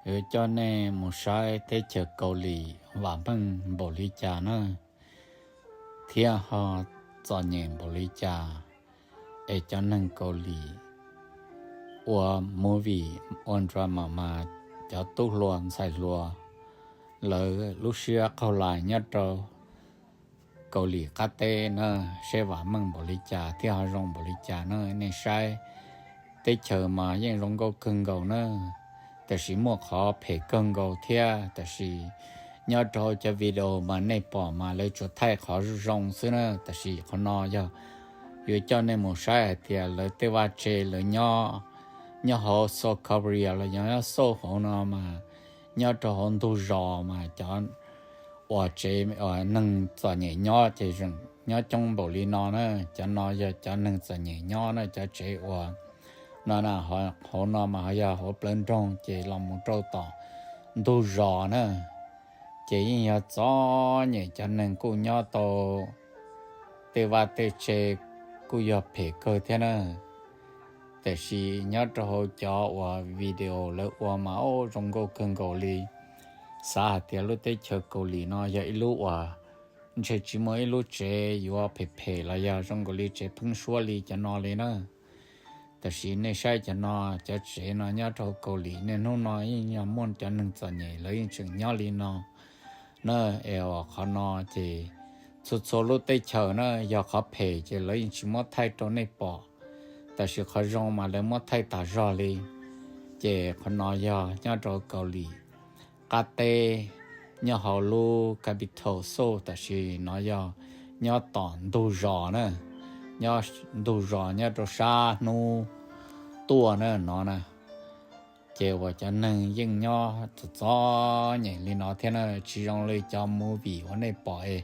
Yuav coj nej mus saib teb chaws Kaus Lim vam meej npaum li cas na, thiab ho txom nyem npaum li cas, es cov neeg Kaus Lim ua movie ua drama mas cov tub hluas ntxhais hluas lawv lub siab qaug lais nyob rau Kaus Lim qab teb na, seb vam meej npaum li cas thiab ho zoo npaum li cas na. Nej saib teb chaws mas yeej zoo nkauj kawg nkaus na, tiam sis muaj qhov phem kawg nkaus thiab. Tiam sis nyob rau cov video mas nej pom mas lawv tsuas thaij qhov zoo zoo xwb na. Tiam sis qhov no yog yuav coj nej mus saib hais tias lawv tej vaj tse lawv nyob, nyob hauv South Korea los yog nyob Seoul hauv no mas, nyob rau hauv ntug zos mas cov uas tsev, neeg txom nyem nyob ces nyob coob npaum li no na. Cov no yog cov neeg txom nyem nyob na, cov tsev uas no na, hauv no mas ho yog hauv plawv nroog ces los mus rau tom ntug zos na, ces yeej yog txom nyem, cov neeg kuj nyob tau tej vaj tej tse kuj yog phem kawg thiab na. Tiam sis nyob rau hauv cov uas video lawv ua mas zoo nkauj kawg nkaus li. Xav hais tias lub teb chaws Kaus Lim no yog ib lub uas ntshe tsis muaj ib lub tsev yuav phem phem los yog zoo nkaus li tsev pheeb suab li cov no li na. Tiam sis nej saib cov no, cov tsev no nyob rau Kaus Lim niaj hnub no yeej yog muaj cov neeg txom nyem lawv yeej tseem nyob li no na. Es uas qhov no ces txhua txhua lub teb chaws na yog qhov phem ces lawv yeej tsis muab thaij rau nej pom, tiam sis qhov zoo mas lawv muab thaij tas zog li. Ces qhov no yog nyob rau Kaus Lim qab teb, nyob hauv lub capital Seoul, tiam sis no yog nyob tom ntug zos na, nyob ntug zos nyob rau sab hnub tuaj na no na. Ces uas cov neeg yeej nyob txom txom nyem li no thiab na, tsis zoo li cov movie uas nej pom es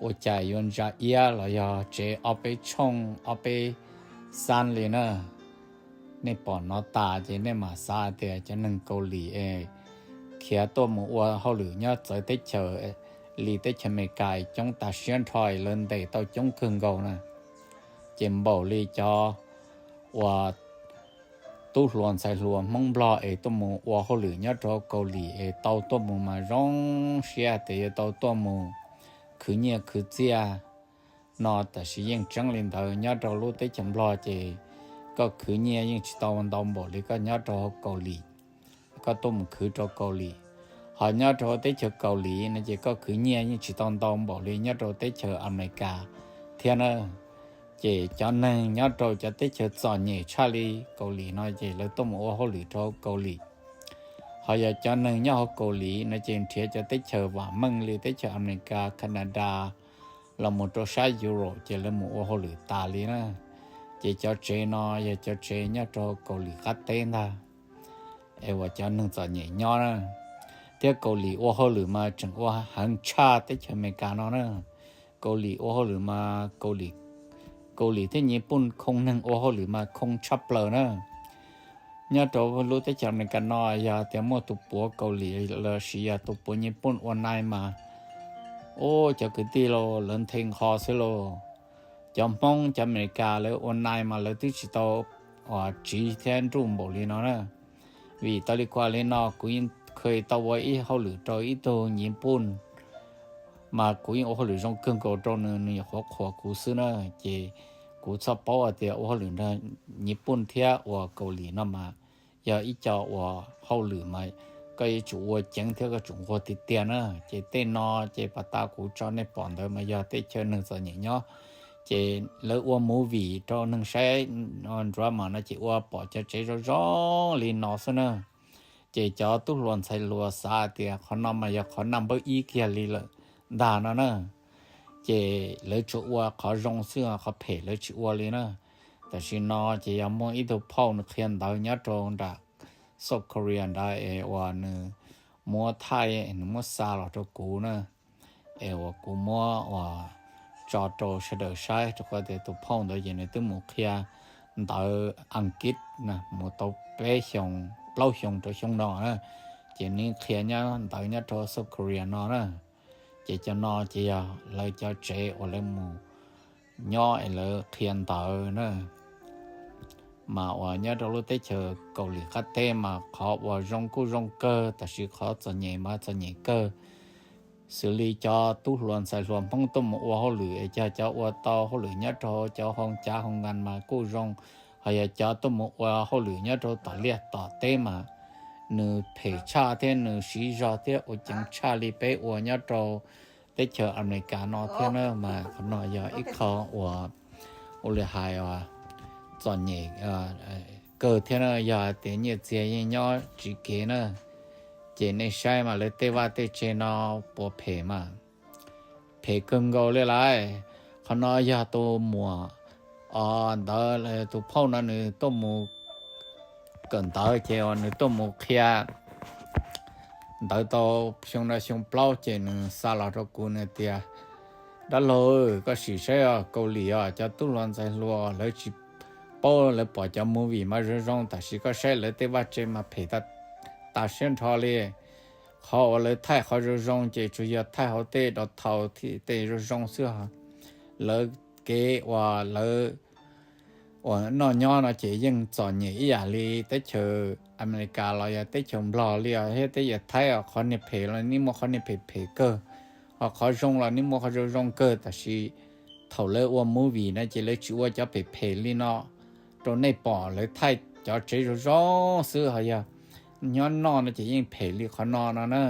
ua cas yuav ntsa iab los yog tsev ob peb tshooj ob peb xab li na. Nej pom no tas ces nej mam xav tias cov neeg Kaus Lim es khiav tuaj mus ua hauj lwm nyob txawv teb chaws li teb chaws Amelikas coob tas siab nrho, lawv ntes tau coob kawg nkaus na. Ces npaum li cov uas tub hluas ntxhais hluas Hmoob Nplog es tuaj mus ua hauj lwm nyob rau Kaus Lim es tau tuaj mus mas zoo siab tias yuav tau tuaj mus khwv nyiaj khwv txiaj no, tiam sis yeej tseeb li ntawd, nyob rau lub teb chaws Nplog ces koj khwv nyiaj yeej tsis tau ntau npaum li koj nyob rau Kaus Lim, koj tuaj mus khwv rau Kaus Lim. Ho nyob rau teb chaws Kaus Lim no ces koj khwv nyiaj yeej tsis tau ntau npaum li nyob rau teb chaws Amelikas thiab na. Ces cov neeg nyob rau cov teb chaws txom nyem tshaj li Kaus Lim no ces lawv tuaj mus ua hauj lwm rau Kaus Lim. Ho yog cov neeg nyob hauv Kaus Lim no ces nrhiav cov teb chaws vam meej li teb chaws Amelikas, Canada, los mus rau sab Europe ces lawv mus ua hauj lwm tas li na. Ces cov tsev no yog cov tsev nyob rau Kaus Lim qab teb ntag, es uas cov neeg txom nyem nyob na. Thiab Kaus Lim ua hauj lwm mas tseem ua heev tshaj teb chaws Amelikas no na. Kaus Lim ua hauj lwm mas, Kaus Lim thiab Nyij Pooj khoo neeg ua hauj lwm mas khoo tshaj plaws na. Nyob rau lub teb chaws Amelikas no yog tias muaj tus puav Kaus Lim los sis yog tus puav Nyij Pooj ua nai mas, ub, cov kwv tij lauj, lawv nthe nqho xwb lauj. Cov Hmoob cov Amelikas lawv ua nai mas lawv twb tsis tau tsiv thiab nruj npaum li no na. Vim tas li kuv li no kuv yeej kha tau ua ib hauj lwm rau ib tug Nyij Pooj, mas kuv yeej ua hauj lwm zoo kawg nkaus rau nws, nws nyuam qhuav qhuas kuv xwb na. Ces kuv txhaj paub hais tias ua hauj lwm nrog Nyij Pooj thiab uas Kaus Lim no mas yog ib co uas hauj lwm mas koj yuav tsum ua ceev thiab koj tsum nquag tiag tiag na. Ces tej no ces pas tas kuv tso nej pom ntawd mas yog teb chaws neeg txom nyem nyob. Ces lawv ua movie rau neeg saib, drama no ces ua pom cov tsev zoo zoo li no xwb na. Ces cov tub hluas ntxhais hluas xav tias qhov no mas yog qhov naj npawb ib kiag li lawm ntag no na. Ces lawv tsuas ua qhov zoo xwb, qhov phem lawv tsis ua li na. Tam sim no ces yog muaj ib tug phauj nws qhia ntawv nyob rau nram South Korea nrad es uas nws muab thaij, nws muab xa los rau kuv na, es uas kuv muab uas tso rau sawv daws saib, rau qhov tias tus phauj ntawd ces nws twb mus qhia ntawv Askiv na mus tau peb xyoos plaub xyoos rau xyoo no na, ces nws qhia nyob ntawv nyob rau South Korea no na. Ces cov no ces yog lawv cov tsev uas lawv mus nyob es lawv qhia ntawv na. Mas uas nyob rau lub teb chaws Kaus Lim qab teb mas qhov uas zoo kuj zoo kawg, tab sis qhov txom nyem mas txom nyem kawg. Xws li cov tub hluas ntxhais hluas Hmoob tuaj mus ua hauj lwm es cov, cov ua tau hauj lwm nyob rau cov hoo cav hoo nkas mas kuj zoo, ho yog cov tuaj mus ua hauj lwm nyob rau tom liaj tom teb mas nws phem tshaj thiab nws siv zog thiab ua ceev tshaj li peb ua nyob rau teb chaws Amelikas no thiab na. Mas qhov no yog ib qho uas ua li hais txom nyem kawg thiab na. Yog hais tias nyiaj txiag yeej nyob tsis kev na, ces nej saib mas lawv tej vaj tej tse no puas phem mas phem kawg nkaus li lawm. Qhov no yog tus muam ntawd, tus phauj no nws tuaj mus kawm ntawv ces uas nws tuaj mus qhia ntawv tau xyoo no xyoo plaub ces nws xa los rau kuv, nws tias, dab laug, koj sim saib os, Kaus Lim os, cov tub hluas ntxhais hluas lawv tsis paub, lawv pom cov movie mas zoo zoo, tab sis koj saib lawv tej vaj tse mas phem tas siab nrho li. Qhov uas lawv thaij qhov zoo zoo ces tsuas yog thaij hauv tej downtown tej zoo zoo xwb. Lawv kev uas lawv uas noj nyob no ces yeej txom nyem ib yam li teb chaws Amelikas los yog teb chaws Nplog li os, thiab teb chaws Thaib os. Qhov niag phem los nws muaj qhov niag phem phem kawg, ho qhov zoo los nws muaj qhov zoo zoo kawg, tab sis thaum lawv ua movie no ces lawv tsis ua cov phem phem li no rau nej pom, lawv thaij cov tsev zoo zoo xwb, ho yog nyob noj no ces yeej phem li qhov no no na.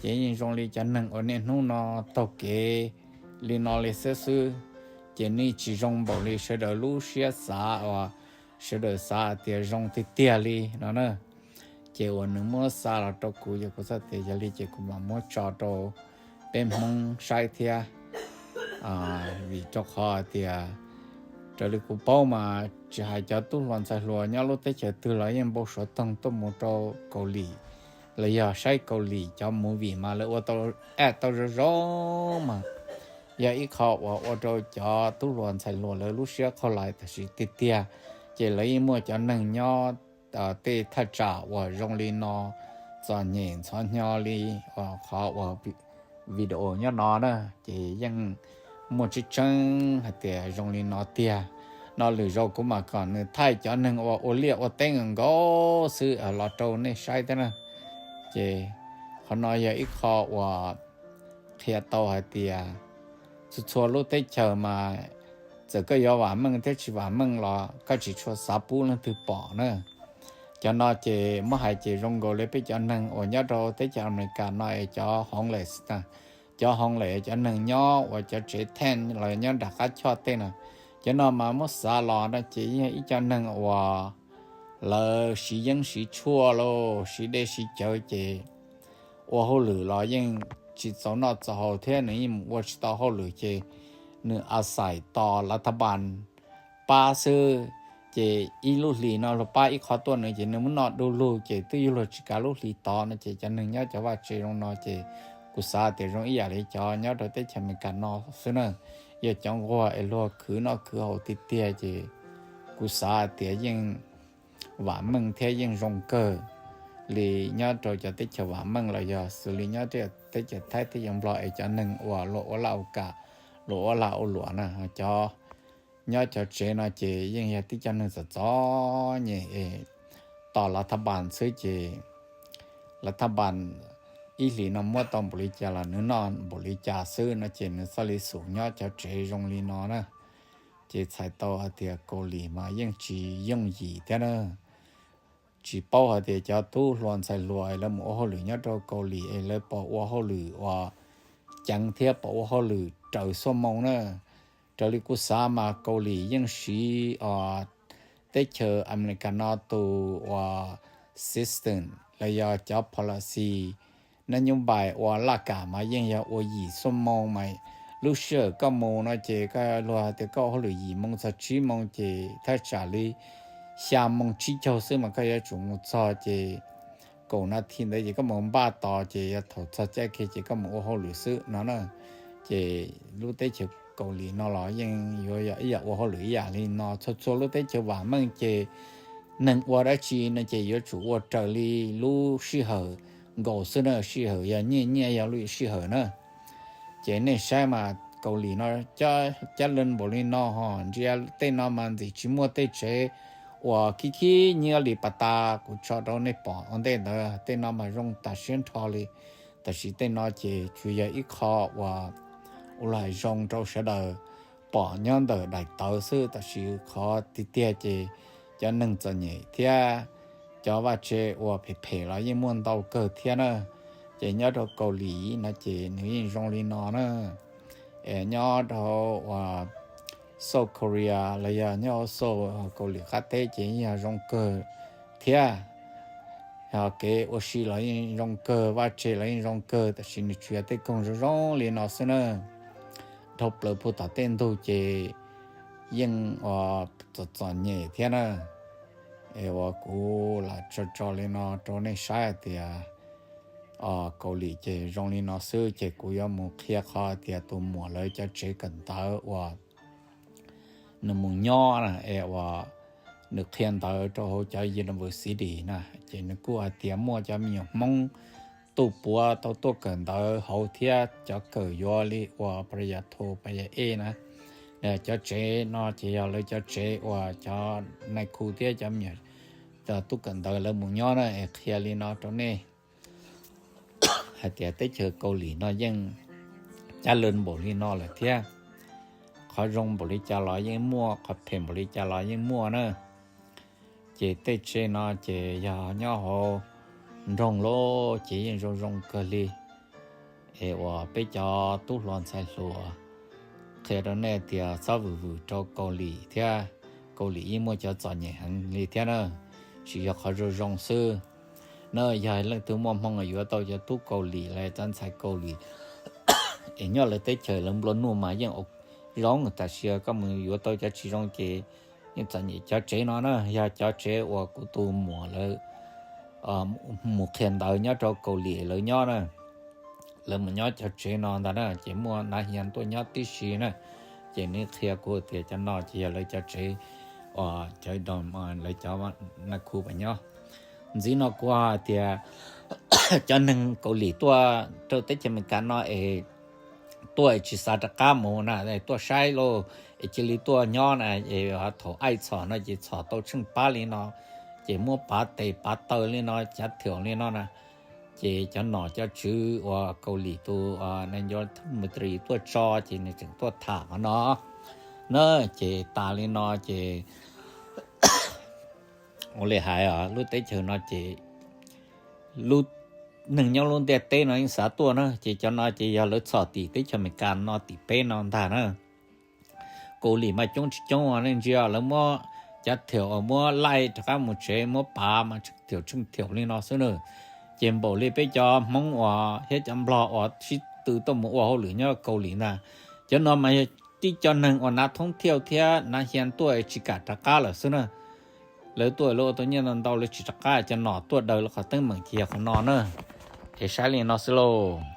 Ces yeej zoo li cov neeg uas niaj hnub no taug kev li no li xwb xwb, ces nws tsis zoo npaum li sawv daws lub siab xav uas sawv daws xav hais tias zoo tiag tiag li no na. Ces uas nws muab xa los rau kuv ces kuv txhaj tias yog li ces kuv mam muab tso rau peb Hmoob saib thiab. Vim rau qhov hais tias raws li kuv paub mas tsis hais cov tub hluas ntxhais hluas nyob lub teb chaws twg los yeej npau suav toog tuaj mus rau Kaus Lim los yog saib Kaus Lim cov movie mas lawv ua tau, act tau zoo zoo mas yog ib qho uas ua rau cov tub hluas ntxhais hluas lawv lub siab qhau lais tam sim tiag tiag. Ces lawv yeej muaj cov neeg nyob tej thaj tsam uas zoo li no txom nyem ntxhov hnyo li qhov uas video nyob no na. Ces yeej muaj tseeb tseeb hais tias zoo li no tiag no. Lwm zaus kuv mam kom nws thaij cov neeg uas ua liaj ua teb nkaus nkaus xwb los rau nej saib thiab na. Ces qhov no yog ib qho uas qhia tau hais tias txhua txhua lub teb chaws mas txawm koj yuav vam meej thiab tsis vam meej los koj tsis tshua xav pub leej twg pom na. Cov no ces muab hais ces zoo nkaus li peb cov neeg uas nyob rau teb chaws Amelikas no es cov homeless, cov homeless cov neeg nyob uas cov tsev tent los nyob nram qab choj tej na. Cov no mas muab xav los no ces yog ib co neeg uas lawv siv yeeb siv tshuaj los siv dej siv cawv ces ua hauj lwm los yeej tsis txaus noj txaus haus thiab nws yeej mus ua tsis tau hauj lwm ces nws a xais tos lav thab npas pab xwb. Ces ib lub hlis no luag pab ib qho tuaj nws ces nws muab noj du lug ces twb yuav luag tsis kav lub hlis tod no ces cov neeg nyob cov vaj tse zoo no ces kuv xav tias zoo ib yam li cov nyob rau teb chaws Amelikas no xwb na. Yog cov nquag es luag khwv noj khwv haus tiag tiag ces kuv xav tias yeej vam meej thiab yeej zoo kawg li nyob rau cov teb chaws vam meej los yog xws li nyob teb chaws Thaib teb chaws Nplog es cov neeg uas luag ua laj ua kam, luag ua lag ua luam na, cov nyob cov tsev no ces yeej yog tib co neeg txom txom nyem es tos lav thab npas xwb ces lav thab npas ib hlis no muab tau npaum li cas los nws noj npaum li cas xwb no ces nws txhaj li xum nyob cov tsev zoo li no na. Ces txhais tau hais tias Kaus Lim mas yeej tsis yooj yim thiab na. Tsis paub hais tias cov tub hluas ntxhais hluas lawv mus ua hauj lwm nyob rau Kaus Lim es lawv puas ua hauj lwm uas ceev thiab puas ua hauj lwm raws xuaj moo na. Raws li kuv xav mas Kaus Lim yeej siv teb chaws Amelikas no tus uas system los yog cov policy, nab nyob npais ua laj kam mas yeej yog ua yim xuaj moo mas lub sij hawm koj mus no ces koj luag tias koj ua hauj lwm yim moo txog tsib moo ces thaj tsam li xya moo tsib caug xwb mas koj yuav tsum mus txog ces kaum nas this ntawd ces koj mus npaj tos ces yog thaum txog caij kiag ces koj mus ua hauj lwm xwb no na. Ces lub teb chaws Kaus Lim no los yeej yuav yog ib yam ua hauj lwm ib yam li no. Txhua txhua lub teb chaws vam meej ces neeg ua dab tsi no ces yuav tsum ua raws li lub sij hawm nkaus xwb na, sij hawm yog nyiaj, nyiaj yog lub sij hawm na. Ces nej saib mas Kaus Lim no cab leej npaum li no ho ntsia tej no mas ntxim tsis muaj tej tsev uas khib khib nyiab li pas tas kuv tso rau nej pom ua ntej ntawd, tej no mas zoo tas siab nrho li. Tab sis tej no ces tsuas yog ib qho uas ua lam zoo rau sawv daws pom nyob ntawm daim tawv xwb, tab sis qhov tiag tiag ces cov neeg txom nyem thiab cov vaj tse uas phem phem los yeej muaj ntau kawg thiab na. Ces nyob rau Kaus Lim no ces nws yeej zoo li no na. Nyob rau uas South Korea los yog nyob South Kaus Lim qab teb ces yeej yog zoo kawg thiab. Kev ua si los yeej zoo kawg, vaj tse los yeej zoo kawg, tab sis nws tsuas yog tej koog zoo zoo li no xwb na. Dhau plaws puag tom tej ntug ces yeej txom txom nyem thiab na. Es uas kuv lam tso tso li no rau nej saib hais tias Kaus Lim ces zoo li no xwb, ces kuv yuav mus qhia qhov tias tus muam lawv cov tsev kawm ntawv uas nws mus nyob na, es uas nws qhia ntawv rau hauv cov university na, ces nws kuj hais tias muaj cov me nyuam Hmoob tuaj puav tau tuaj kawm ntawv hauv thiab cov kawm yuav li uas paya tho paya e na. Cov tsev no ces yog lawv cov tsev uas cov nais khu thiab cov me nyuam tuaj kawm ntawv lawv mus nyob na, es qhia li no rau nej hais tias teb chaws Kaus Lim no yeej cab lawv npaum li no lawm thiab. Qhov zoo npaum li cas los yeej muaj, qhov phem npaum li cas los yeej muaj na. Ces tej tsev no ces yog nyob hauv nroog lawm ces yeej zoo zoo kawg li. Es uas peb cov tub hluas ntxhais hluas qhia rau nej tias txhob vwm vwm rau Kaus Lim thiab, Kaus Lim yeej muaj cov txom nyem heev li thiab na, tsis yog qhov zoo zoo xwb na. Yog leej twg muaj hmoo yuav tau cov tub Kaus Lim los cov ntxhais Kaus Lim es nyob lawv teb chaws lawv nplua nuj mas yeej zoo, tab sis koj mus yuav tau cov tsis zoo ces yeej txom nyem. Cov tsev no na yog cov tsev uas kuv tus muam lawv mus qhia ntawv nyob rau Kaus Lim lawv nyob na. Lawv mus nyob cov tsev no ntag na, ces muaj nav hias tuaj nyob tib si na. Ces nws qhia kuv tias cov no ces yog lawv cov tsev uas cov, lawv cov nav khu pas nyob. Ntxiv no kuv hais tias cov neeg Kaus Lim tuaj rau teb chaws Amelikas no es tuaj tsis xav rov qab mus na, tuaj saib lauj, es cia li tuaj nyob na, es thaum aib txhom no ces txhom tau tsheej pab li no, ces muab pav tes pav taw li no, cav thiaum li no na. Ces cov nom cov tswv uas Kaus Lim tus na nco mutri tuaj tso ces nws tseem tuaj tham qhov no na. Ces tas li no ces ua li hais lub teb chaws no ces lub neeg nyob lub ntiaj teb no yeej xav tuaj na, ces cov no ces yog lawv txhom tim teb chaws Amelikas no tim peb no ntag na. Kaus Lim mas coob tsis coob nej ntsia lawv muab cav thiaum uas muab laij rov qab mus tsev, muab pav mas tsheej thiaum tsheej thiaum li no xwb na. Ces npaum li peb cov Hmoob uas thiab cov Nplog uas sib tw tuaj mus ua hauj lwm nyob Kaus Lim ntag, cov no mas yog tib cov neeg uas nav thoob thiauj thiab nav hias tuaj tsis kam rov qab lawm xwb na. Lawv tuaj lawv ua tau nyiaj ntau ntau lawv tsis rov qab, cov nom tuaj daws lawv qhov teeb meem ces yog qhov no na. Es saib li no xwb lauj.